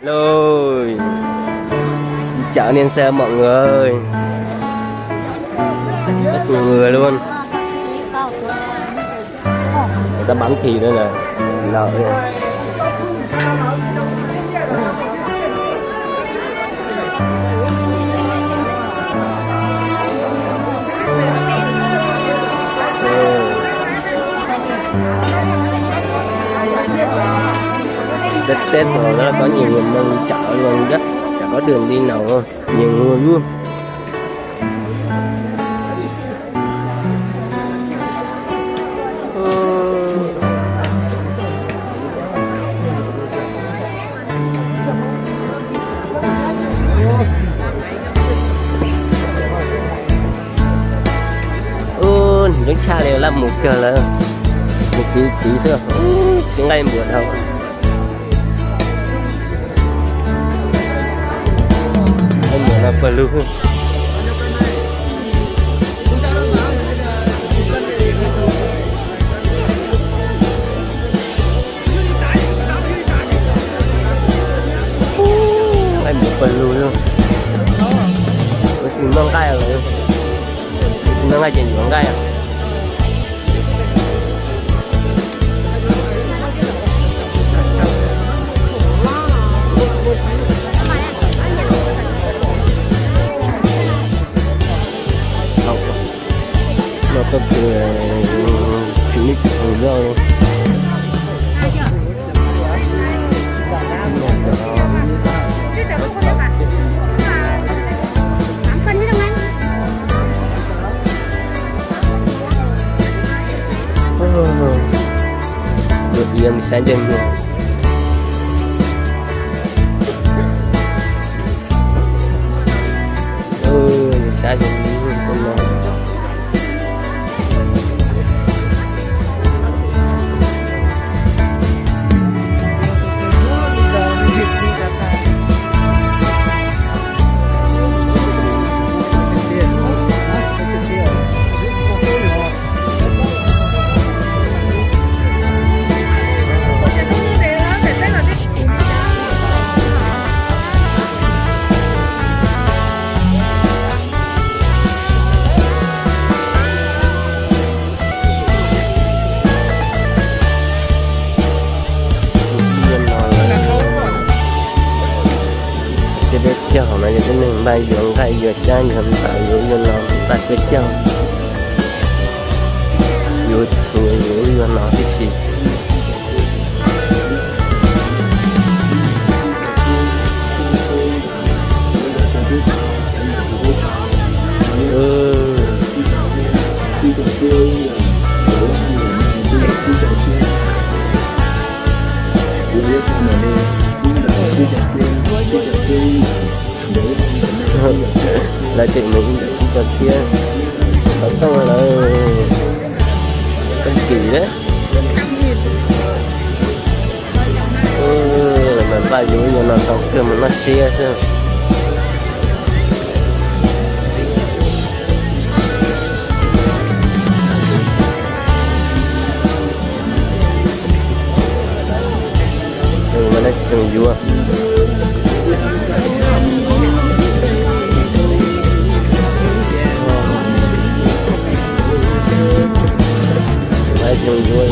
Lô, chào anh em xem mọi người. Rất nhiều người luôn. Người ta bán thịt đây này. Lợn này. Tết, Tết rồi đó có nhiều người mong chợ luôn, rất chả có đường đi nào, nhiều người luôn. Ub, nws coob tshaj li, laj mus kawg lawm. Nws txiv txiv xwb, tsis nqaij npuas dhau. Nqaij npuas no pawg lug. Nqaij npuas pawg lug li. Tus noj nqaij lawm. Tus noj nqaij ces yuav nqaij. Los tau tsis, tsis ib tug loj li. Ua iab mus saib ntsej muag. Saib ntsej muag no. Ces peb caug no yog tib neeg npaj yuav nqaij yuav xyab yuav npam yuav yuav no npaj peb caug, yuav txhuv yuav yuav no tib si. Lawv tseem mus ib ntawm tsib caug txhiab, xov tooj lawm, tag kis lawm. Mas npaj yuav yuav no tau kawg mus noj tsiab xwb. Mas nej tsis zoo yuav. Tsis zoo yuav.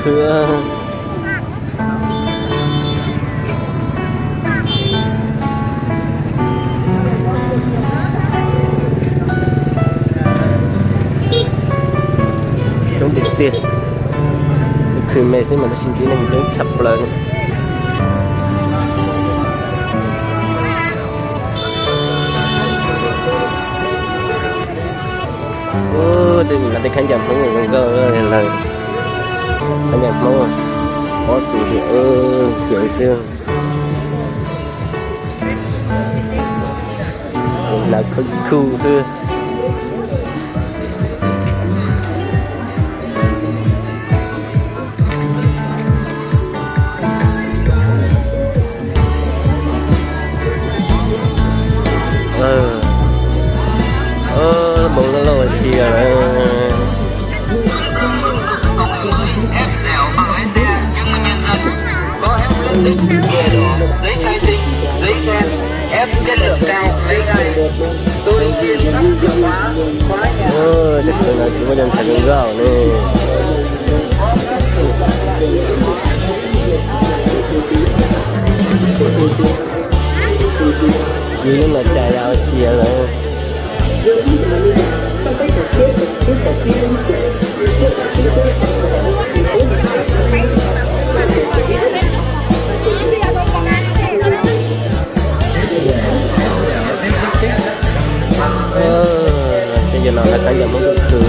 Khwv. Coob tiag tiag. Khwv me xwb mas tab sis tib neeg coob tshaj plaws li. Ub, tej no tej khab ncaws Hmoob zoo nkauj lawm. Khab ncaws Hmoob ob tug li, cev xwb. Lawv khuj khuj xwb. Giấy khai sinh, giấy khen, ép chất lượng cao, giấy khai. Tôi xin các chìa khóa, khóa nhà. Tus no tsis muaj cov ntxhais zoo nkauj ne. Yus lub no cas yog ua si lawm. Tej yam no lawv kab yam muab tus khwv.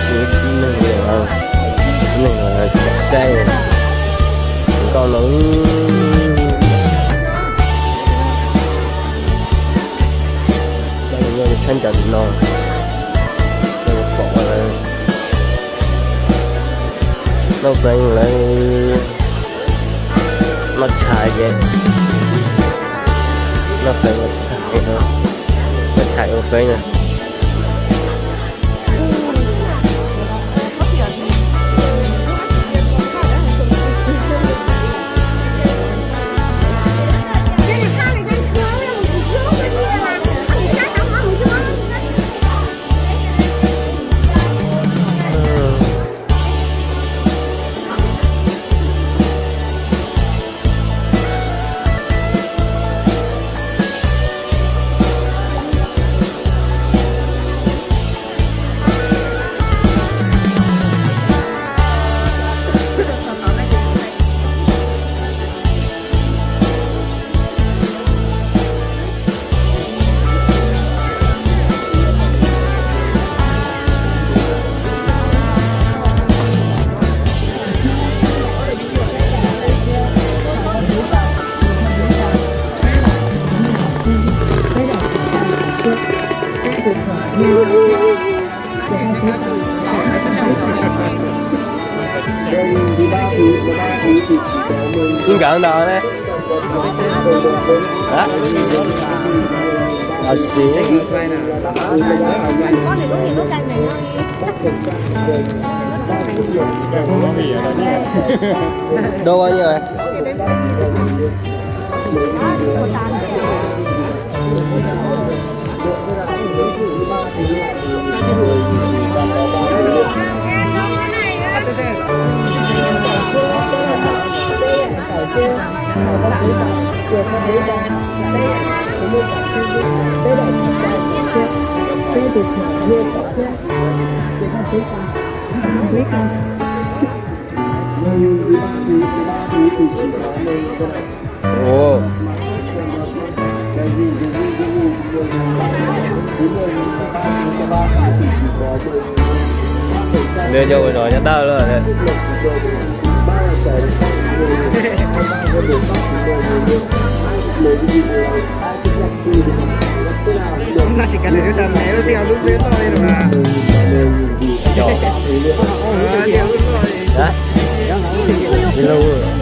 Tsis tib neeg li, tib neeg saib nkauj no. Saib cov tim no, pom lawv noj feeb, lawv noj tshais ces noj feeb, noj tshais ua feeb na. Nkawd ntawd ne. Ab, siv. Dua ua li. Ua, nws yog ua zos nyob tawm lawm. Hais lauj.